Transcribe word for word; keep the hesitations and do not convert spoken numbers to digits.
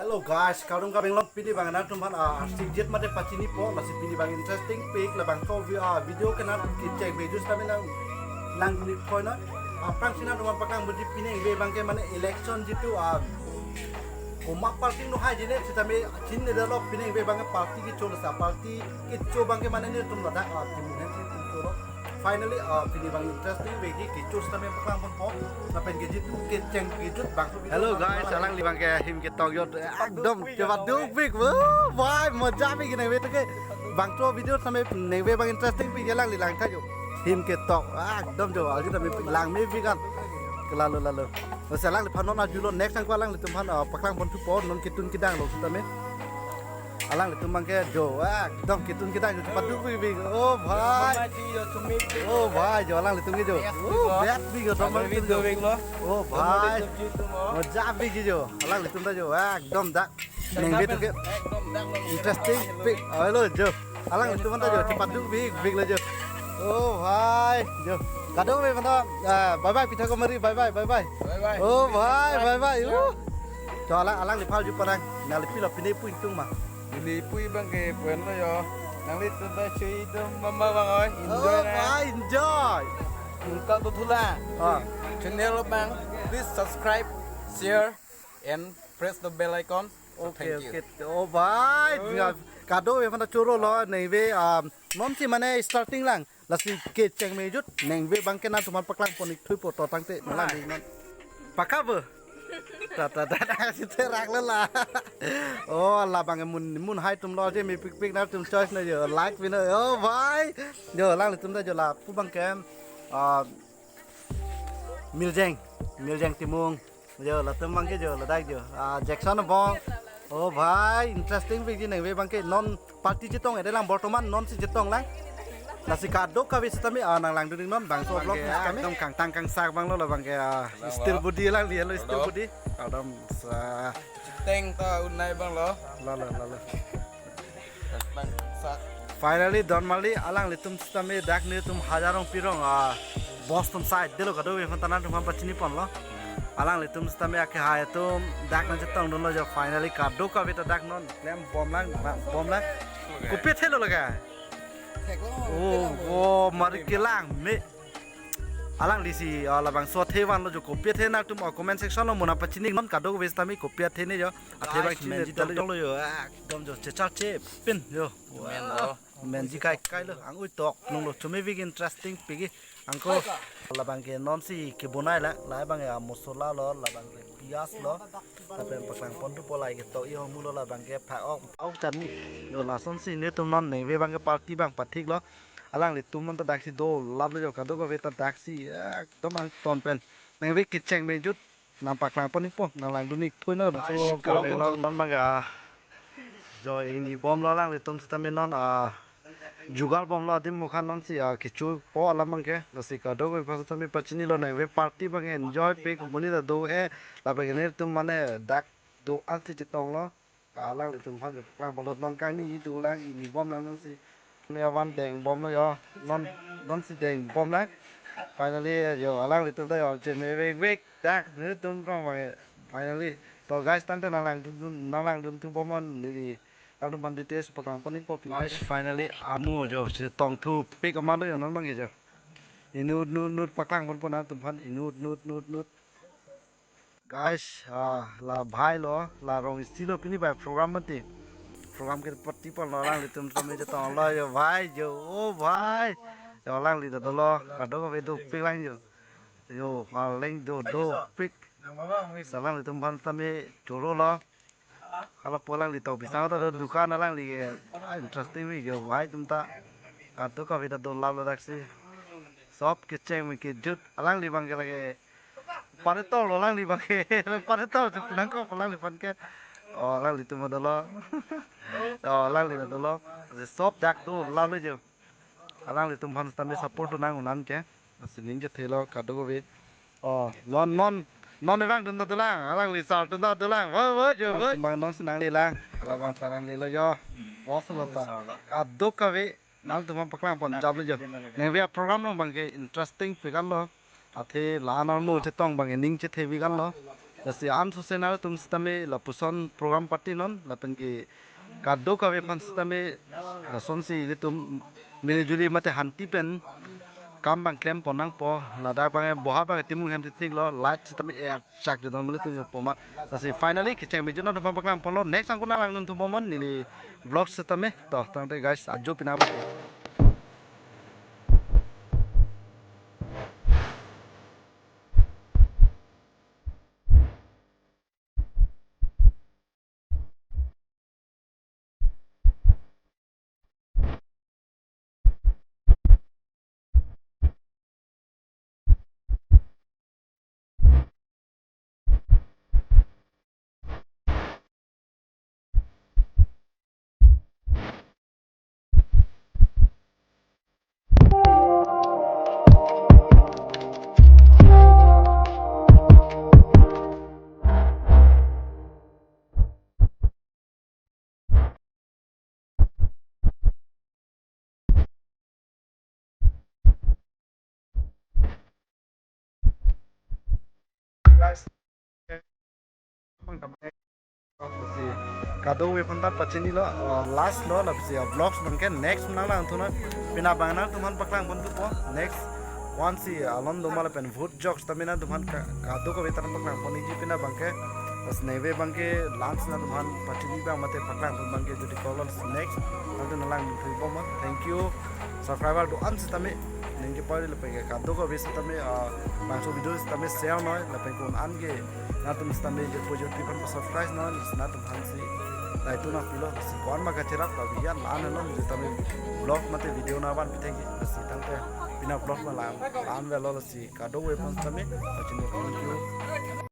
Hello guys, kardom kabeng long. Pini abang nangtum aphan ah, arsi jet mate pachinipo, lasi pini abang interesting pik labang ko vi- ah, video ke nangtum kecheng bejut sitame nang nang ni koi na. Aphrangsi nangtum aphan paklang buji pini abang ke mane election jitu ah, komat party no hai jine sitame chinine detlo. Pini abang ke party kecho, lasi party kecho abang ke mane netum ladak ah, tim ne tim cholo. Finally, ah, pini abang interesting bagi kecho sitame paklang ponpo. Lapen ke jitu kecheng kejut abang. Hello guys, alangli abang ke him ketok jo, ekdom chepaduk pik. Oh bhai, moja pik nangve to ke. Bangso video sitame nangve abang interesting pik, alangli lang tha jo. Him ketok ekdom jo, alangli sitame langme pik an. Ke lalo lalo. Lasi alangliphan non ajulo, next angko alanglitum aphan ah, paklang ponthupo, non ketun kedang lo sitame. Alanglitum abang ke jo, ekdom ketun kedang jo, chepaduk pik pik. Oh bhai. Oh bhai, jo alanglitum ke jo. Oh, bet pik jo, teman itu jo. Oh bhai. Moja pik jo. Alanglitum ta jo, ekdom dak. Nangve to ke. Interesting pik. Hello jo. Alanglitum ta jo, chepaduk pik pik lo jo. Oh bhai, jo. Kadokave aphan ta, ah, bye bye, pitha komari, bye bye, bye bye. Bye bye. Oh bhai, bye bye. Uh. Jo alang, alangliphan arju parang. Nangli pilo pine pu ingtung ma. Neli pu abang ke pu-en lo jo. Nanglitum ta chui do mama abang oi. Enjoy. Oh, na. Wah, enjoy. Nungta do thula. Ah. Channel abang, please subscribe, share, and press the bell icon. So, okay, thank you. Okay. Oh bhai, oh. Kadokave aphan ta choro lo, nangve, um, non si mane starting lang. Lasi kecheng mejut, nangve abang ke nangtum aphan paklang pon ik thuipo to tangte, malang di non. Pakha bo. Ta ta ta ta si therak lo la. Oh, labang ke mun mun hai atum lo je mepik pik nangtum choice na jo. Like pino. Oh bhai. Jo alanglitum ta jo lapu abang ke. Ah, Miljeng, Miljeng Timung. Jo latum abang ke jo ladak jo. Ah, Jackson Bong. Oh bhai, interesting pik ji nangve abang ke non party chetong ede lang, bortoman non si chetong lang. Lasi kadokave sitame ah, nanglangdun ik non bangso vlog abang ke sitame. Ekdom kangtang kangsak abang lo labang ke ah, kangtang still lo. Body lang, lian lo still body. Ekdom sa. Teng ta unai abang lo. Lalo lalo. Kangtang kangsak. Finally don mali, alanglitum sitame dak netum Hajar Rongpi arong ah, boss atum side delo, kadokave aphan ta nangtum aphan pachini ponlo. Alanglitum sitame akehai atum dak nangchetongdunlo jo, finally kadokave ta dak non klem bom lang, bom lang. Kopi athelo lake? Theklo, oh, theklo. Oh, mari kelang me. Alangli si ah, labangso athe vanlo jo, kopi athe nangtum ah, comment section along mo nangpachini non, kadokave sitame kopi athe ne jo. Athe abang guys, chini menji detlo jo. Tong lo jo, ah, ekdom jo chechar chepin jo. Men lo. Menji kai kai lo, ang ui tok nung lo, chumi big interesting pik ji angko. Labang ke non si kebonai la, labang ke mosola lo, labang ke pias lo. Lapen paklang ponthupo, lai ketok i homu lo, labang ke phak ok ok chan ni. Jo lason si netum non nangve abang ke party abang pathik lo. Alanglitum non ta dak si dolap lo jo, kadokave ta dak si ekdom angton pen. Nangve kecheng mejut. Nangpaklang pon ikpo, nanglangdun ik thui na. So, kalo non abang ke ah, jo ingni bomlo, alanglitum sitame non ah, jugal bomlo adim mukha non si ah, kechopo alam abang ke. Lasi kadokave aphan sitame pachinilo, nangve party abang ke enjoy pik, monit ta do-e, lapen ke netum mane dak do-an si chetonglo. Alanglitum aphan kepaklang ponlo, non kangni idu lang, ingni bom lang non si. Ne avan deng bomlo jo, non non si deng bom lang. Finally jo alanglitum ta jo cheme vek vek dak netum rong abang. Finally. To guys, tangte nanglangdun nanglangdun thu bom non neli. Nangtum aphan details paklang pon ikpo. Guys, finally amu jo chetong thu pik amat lo jo non abang ke jo. Inut nut nut paklang ponpo nangtum aphan, inut nut nut nut. Guys, ah, la bhai lo, la rong isi lo pini bai program mati. Program ke party pon lo, alanglitum sitame chetong lo jo bhai jo, oh bhai. Jo alangli ta dolo, kadokave dopik lang jo. Jo, paling do dopik. Alanglitum aphan sitame choro lo. Kalo po alangli to bisang ta dukan alangli ke, ah, interesting wi jo bhai atum ta. Kadokave ta dolap lo dak si. Sob kecheng me kejut, alangli abang ke lake. Pare tol lo alangli abang ke. Pare tol tu nangkok alangliphan ke. Oh, alanglitum dolo. Oh, alangli dolo. Sob dak dolap lo jo. Alanglitum aphan sitame support lo nang unan ke. Lasi ning chethelo kadokave. Oh, non non non evang dun ta dolang, alangli sar dun ta dolang. Woi woi jo woi. Abang non si nangli lang. Labang ta nangli lo jo. Bos lo ta. Kadokave. Nangtum aphan paklang pon jap lo jo. Nangve program along abang ke interesting pik an lo. Athe la-an arlo chetong abang ke ning chethe pik an lo. Lasi an sose nangtum sitame lapuson program party non, lapen ke kadokave aphan sitame, lasonsi ilitum milijuli mate hanti pen kam abang klem pon nangpo, ladak abang boha abang timung hem titik lo, light sitame e chak jodon muli tum poma. Lasi finally kecheng bijuna nangtum paklang ponlo, next angkuna langdun tum bomnon neli vlog sitame. To, tangte guys, ajo pina. Guys, kadokave aphan ta pachinilo, uh, last lo, lasi, uh, vlogs abang ke next nanglang thunon, pina abang nangtum aphan paklang pon thupo, next, once, uh, alon doma lapen vote jokes sitame nangtum aphan ka-, kadokave ta paklang ponji pina abang ke, lasi neve abang ke lunch nangtum aphan pachini abang mate paklang pon abang ke jodi kolon next, nangtum nanglang thupo ma, thank you, subscriber do-an sitame, ningke poi lapen ke kadokave sitame, ah, bangso video sitame share noi, lapen ko-an ke nangtum sitame je pujo pi aphan subscribe noi, nangtum aphansi, nai tu nang pilo, si ko-an ma kacherap, labi yan lan non, sitame vlog mate video nangvan pithengji, si tangte pina vlog ma lang, lan velo si kadokave aphan sitame, pachini thank you.